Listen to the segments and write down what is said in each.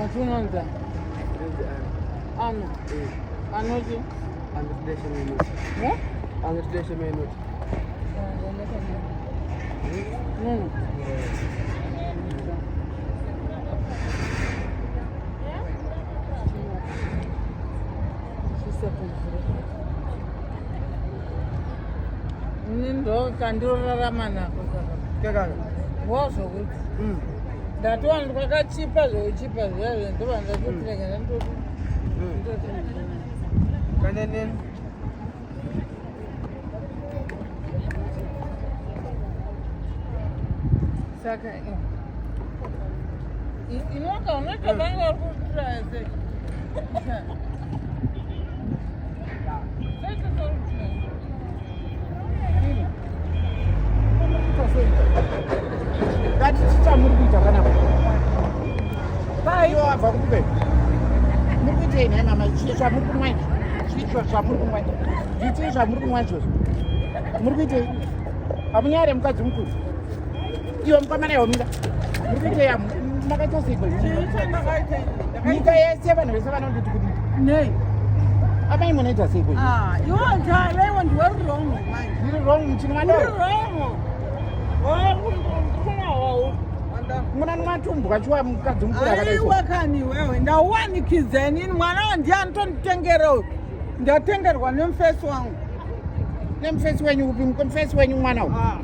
Watunonza ano anoti Nono. Ini ndo kandirarama nako Kekaka. Wazvokuti ndatowana kwakachipa zvekuchipa zviya zviya ndobva ndatotirega ndoti Kaneneni. Saka inoka unoita vanga vari kutiraya sei. Ngati chichamuri kuita panapa. Iwo wabva kupi? Muri kuitei nhai mama? Chii zvamuri kunwa izvi? Chii zvamuri kunwa izvi? Zvitii zvamuri kunwa izvozvo? Muri kuitei? Hamunyare mukadzi mukuru. Iwe mukomana iwe mira. Muri kuitei amu? Makaita sei kwezvo? Nyika yese vanhu vese vanonditi kudii? Nei. Amai munoita sei kwezvo? Ah, iwe njala iwe ndiwe wrong manje. Ndiri wrong muchinwa Uri doro. wrong. Munanwa tumbwa chiwa mukadzi mukuru akadai so. Aiwa kani iwewe ndauwanikidza inini mwana wa ndiye anotonditengera uyu ndatengerwa nemufesi wangu. Nemufesi wenyu upi? Mufesi wenyu mwana uyu. Ah.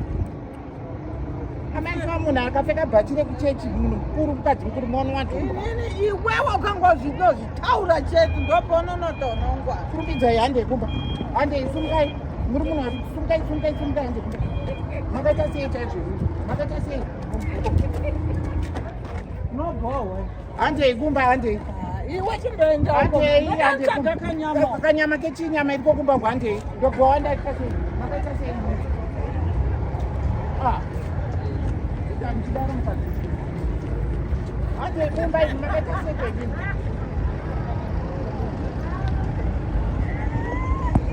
Amai chiwa munhu akapfeka bhachi rekuchechi munhu mukuru mukadzi mukuru monwa tumbwa. Inini iwewe ukangozvitaura chete ndopaunonotonongwa. Kurumbidzai handei kumba. Handei sumukai. Muri munhu ari sumukai sumukai sumukai handei kumba. Makaita sei chaizvo? Makaita sei? Nobhowe. Handei kumba handei. Iwe chimboenda uko. Handei handei Ndakatsvaga kumba. kanyama. Kanyama kechinyama iriko kumba uko handei. Ndobhowa ndaita sei? Makaita sei? Ah. Ita muchidaro mukadzi. Handei kumba imi makaita sei kwedini?